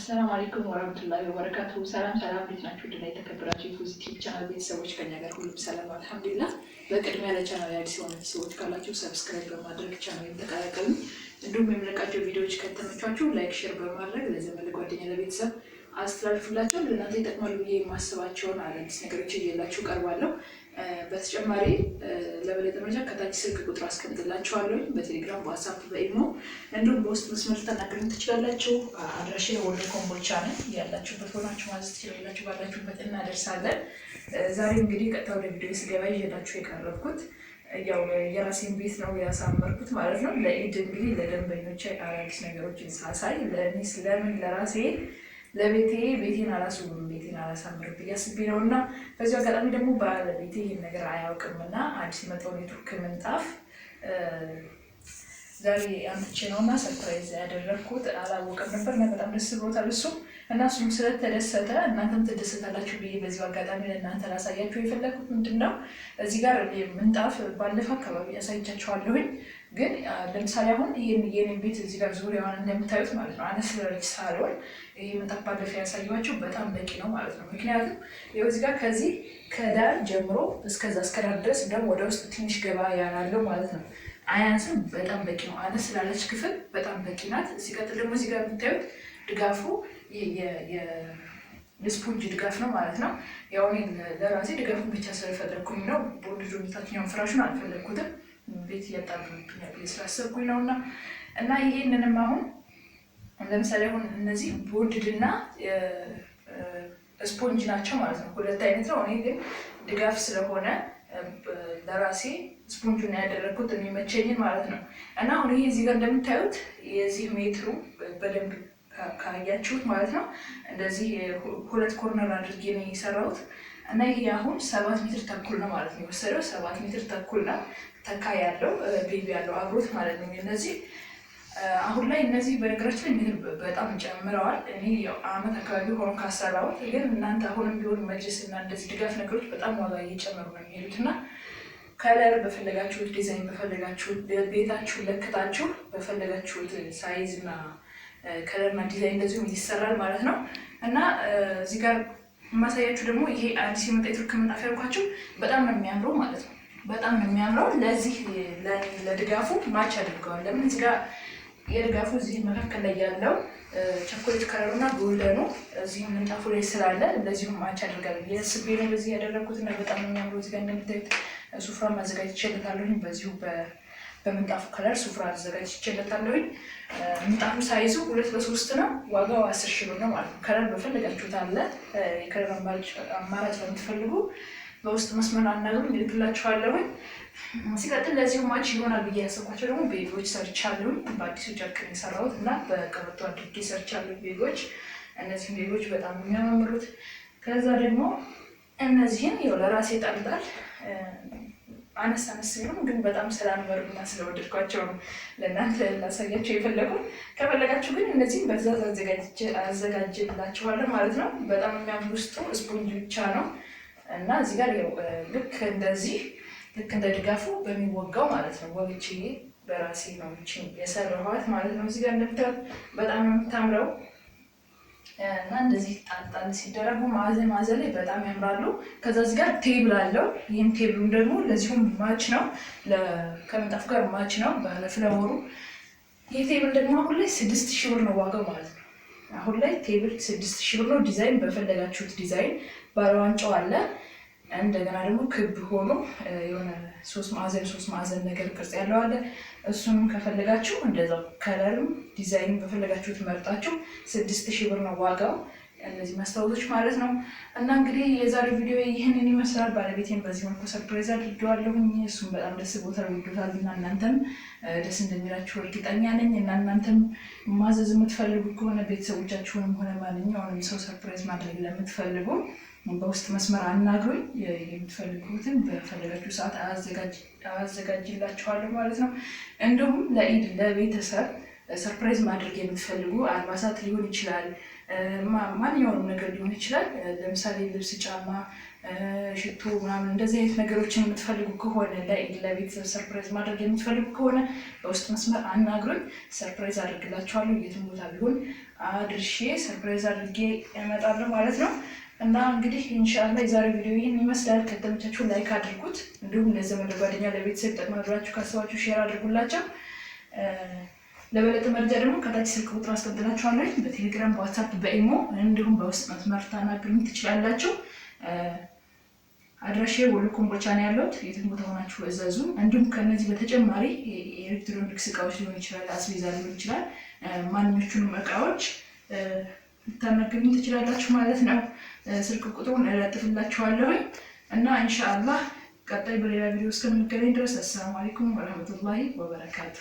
السلام عليكم ورحمة الله وبركاته። ሰላም ሰላም፣ እንዴት ናችሁ? ድና የተከበራችሁ የፖዚቲቭ ቻናል ቤተሰቦች፣ ከኛ ጋር ሁሉም ሰላም الحمد لله። በቅድሚያ ለቻናል አዲስ የሆናችሁ ሰዎች ካላችሁ subscribe በማድረግ ቻናል ተቀላቀሉ። እንዲሁም የምለቃቸው ቪዲዮዎች ከተመቿችሁ like፣ share በማድረግ ለዘመድ ጓደኛ፣ ለቤተሰብ አስተላልፉላቸው። ለእናንተ ይጠቅማሉ ብዬ የማስባቸውን አዳዲስ ነገሮች እየላችሁ ቀርባለሁ። በተጨማሪ ለበለጠ መረጃ ከታች ስልክ ቁጥር አስቀምጥላችኋለሁ። በቴሌግራም፣ በዋትሳፕ፣ በኢሞ እንዲሁም በውስጥ መስመር ልታናግሩኝ ትችላላችሁ። አድራሻ ወሎ ኮምቦልቻ ነን። ያላችሁበት ሆናችሁ ማዘዝ ትችላላችሁ። ባላችሁበት እናደርሳለን። ዛሬ እንግዲህ ቀጥታ ወደ ቪዲዮ ስገባ ይዤላችሁ የቀረብኩት ያው የራሴን ቤት ነው ያሳመርኩት ማለት ነው። ለኢድ እንግዲህ ለደንበኞች አዳዲስ ነገሮችን ሳሳይ ለእኔስ ለምን ለራሴ ለቤቴ ቤቴን አላስውብም፣ ቤቴን አላሳምርም ብዬ አስቤ ነው። እና በዚሁ አጋጣሚ ደግሞ ባለቤቴ ይህን ነገር አያውቅም እና አዲስ የመጣውን የቱርክ ምንጣፍ ዛሬ አምጥቼ ነው እና surprise ያደረግኩት። አላወቀም ነበር እና በጣም ደስ ብሎታል እሱም። እና እሱም ስለተደሰተ እናንተም ትደሰታላችሁ ብዬ በዚሁ አጋጣሚ ለእናንተ ላሳያችሁ የፈለግኩት ምንድን ነው፣ እዚህ ጋር ምንጣፍ ባለፈ አካባቢ ያሳይቻችኋለሁኝ። ግን ለምሳሌ አሁን ይህን የኔን ቤት እዚህ ጋር ዙሪያዋን እንደምታዩት ማለት ነው አነስ ስላለች ሳሎን ይህ ምንጣፍ ባለፈ ያሳየኋቸው በጣም በቂ ነው ማለት ነው። ምክንያቱም ይኸው እዚህ ጋር ከዚህ ከዳር ጀምሮ እስከዛ እስከ ዳር ድረስ ደግሞ ወደ ውስጥ ትንሽ ገባ ያላለው ማለት ነው። አያንስም፣ በጣም በቂ ነው። አነስ ስላለች ክፍል በጣም በቂ ናት። ሲቀጥል ደግሞ እዚህ ጋር የምታዩት ድጋፉ የስፖንጅ ድጋፍ ነው ማለት ነው። ያው እኔ ለራሴ ድጋፉን ብቻ ስለፈለግኩኝ ነው። bonded ታችኛውን ፍራሹን አልፈለግኩትም፣ ቤት እያጣብብኛል ብዬ ስላሰብኩኝ ነው። እና ይሄንንም አሁን ለምሳሌ አሁን እነዚህ bonded እና ስፖንጅ ናቸው ማለት ነው። ሁለት አይነት ነው። እኔ ግን ድጋፍ ስለሆነ ለራሴ ስፖንጁን ያደረግኩት የሚመቸኝን ማለት ነው። እና አሁን ይሄ እዚህ ጋር እንደምታዩት የዚህ ሜትሩ በደንብ ካያችሁት ማለት ነው እንደዚህ ሁለት corner አድርጌ ነው የሰራሁት። እና ይሄ አሁን 7 ሜትር ተኩል ነው ማለት ነው የወሰደው፣ 7 ሜትር ተኩል ነው። ተካ ያለው baby ያለው አብሮት ማለት ነው። እነዚህ አሁን ላይ እነዚህ በነገራችን ላይ ሜትር በጣም ጨምረዋል። እኔ ያው አመት አካባቢ ሆኖ ካሰራሁት፣ ግን እናንተ አሁንም ቢሆን መጅልስ እና እንደዚህ ድጋፍ ነገሮች በጣም ዋጋ እየጨመሩ ነው የሚሄዱት። እና color በፈለጋችሁት፣ ዲዛይን በፈለጋችሁት፣ ቤታችሁ ለክታችሁ በፈለጋችሁት size እና color እና ዲዛይን እንደዚሁም ይሰራል ማለት ነው። እና እዚህ ጋር የማሳያችሁ ደግሞ ይሄ አዲስ የመጣ የቱርክ ምንጣፍ ያልኳችሁ በጣም ነው የሚያምረው ማለት ነው። በጣም ነው የሚያምረው። ለዚህ ለድጋፉ match አድርገዋል። ለምን እዚህ ጋር የድጋፉ እዚህ መካከል ላይ ያለው ቸኮሌት color ኡ እና golden ኡ እዚህ ምንጣፉ ላይ ስላለ እንደዚሁም match አድርጋል የስቤ ነው በዚህ ያደረግኩት እና በጣም ነው የሚያምረው። እዚህ ጋር እንደምታዩት ሱፍራ ማዘጋጅቼለታለሁኝ። በዚሁ በምንጣፉ color ሱፍራ አዘጋጅቼለታለሁኝ። ምንጣፉ size ኡ 2 በ3 ነው። ዋጋው 10,000 ብር ነው ማለት ነው። color በፈለጋችሁት አለ። የ color አማራጭ ለምትፈልጉ በውስጥ መስመር አናግሩኝ፣ እልክላችኋለሁኝ። ሲቀጥል ለዚሁ match ይሆናል ብዬ ያሰብኳቸው ደግሞ baby ዎች ሰርቻለሁኝ። በአዲሱ ጨርቅ ነው የሰራሁት እና በቀበቶ አድርጌ ሰርቻለሁ baby ዎች። እነዚህም baby ዎች በጣም የሚያማምሩት። ከዛ ደግሞ እነዚህን ያው ለራሴ ጣልጣል አነስ አነስ ቢሉም ግን በጣም ስላመሩና ስለወደድኳቸው ነው ለእናንተ ላሳያቸው የፈለጉት። ከፈለጋችሁ ግን እነዚህም በትእዛዝ አዘጋጅላችኋለሁ ማለት ነው። በጣም የሚያምር ውስጡ ስፖንጅ ብቻ ነው እና እዚህ ጋር ያው ልክ እንደዚህ ልክ እንደ ድጋፉ በሚወጋው ማለት ነው ወግቼ በራሴ ነው የሰራኋት ማለት ነው። እዚህ ጋር እንደምታዩት በጣም የምታምረው እና እንደዚህ ጣልጣል ሲደረጉ ማዕዘን ማዕዘን ላይ በጣም ያምራሉ። ከዛ እዚህ ጋር table አለው። ይህም table ኡም ደግሞ ለዚሁም match ነው፣ ከምንጣፉ ጋር match ነው ባለ flower ኡ። ይህ table ደግሞ አሁን ላይ 6,000 ብር ነው ዋጋው ማለት ነው። አሁን ላይ table 6,000 ብር ነው። ዲዛይን በፈለጋችሁት ዲዛይን ባለዋንጫው አለ። እንደገና ደግሞ ክብ ሆኖ የሆነ ሶስት ማዕዘን ሶስት ማዕዘን ነገር ቅርጽ ያለው አለ። እሱንም ከፈለጋችሁ እንደዛው color ም ዲዛይን በፈለጋችሁት መርጣችሁ 6,000 ብር ነው ዋጋው፣ እነዚህ መስታወቶች ማለት ነው። እና እንግዲህ የዛሬው ቪዲዮ ይህንን ይመስላል። ባለቤቴን በዚህ መልኩ surprise አድርጌዋለሁኝ። እሱም በጣም ደስ ብሎታል፣ ወዶታል። እና እናንተም ደስ እንደሚላችሁ እርግጠኛ ነኝ። እና እናንተም ማዘዝ የምትፈልጉ ከሆነ ቤተሰቦቻችሁንም ሆነ ማንኛውንም ሰው surprise ማድረግ ለምትፈልጉ በውስጥ መስመር አናግሩኝ። የምትፈልጉትን በፈለጋችሁ ሰዓት አዘጋጅላችኋለሁ ማለት ነው። እንዲሁም ለኢድ ለቤተሰብ Surprise ማድረግ የምትፈልጉ፣ አልባሳት ሊሆን ይችላል፣ ማንኛውንም ነገር ሊሆን ይችላል። ለምሳሌ ልብስ፣ ጫማ፣ ሽቶ ምናምን እንደዚህ አይነት ነገሮችን የምትፈልጉ ከሆነ፣ ለኢድ ለቤተሰብ surprise ማድረግ የምትፈልጉ ከሆነ በውስጥ መስመር አናግሩኝ። Surprise አድርግላችኋለሁ። የትም ቦታ ቢሆን አድርሼ surprise አድርጌ እመጣለሁ ማለት ነው። እና እንግዲህ ኢንሻአላህ የዛሬው ቪዲዮ ይህን ይመስላል። ከተመቻችሁ like አድርጉት። እንዲሁም ለዘመድ፣ ጓደኛ፣ ለቤተሰብ ይጠቅማል ብላችሁ ካሰባችሁ share አድርጉላቸው። ለበለጠ መረጃ ደግሞ ከታች ስልክ ቁጥር አስቀምጥላችኋለሁ። በቴሌግራም፣ በዋትሳፕ፣ በኢሞ እንዲሁም በውስጥ መስመር ታናግሩኝ ትችላላችሁ። አድራሻዬ ወሎ ኮምቦልቻ ነው ያለሁት። የትም ቦታ ሆናችሁ እዘዙ። እንዲሁም ከነዚህ በተጨማሪ የኤሌክትሮኒክስ እቃዎች ሊሆን ይችላል፣ አስቤዛ ሊሆን ይችላል፣ ማንኞቹንም እቃዎች ልታናግሩኝ ትችላላችሁ ማለት ነው። ስልክ ቁጥሩን እለጥፍላችኋለሁኝ እና ኢንሻአላህ ቀጣይ በሌላ ቪዲዮ እስከምንገናኝ ድረስ አሰላሙ አለይኩም ወረህመቱላሂ ወበረካቱ።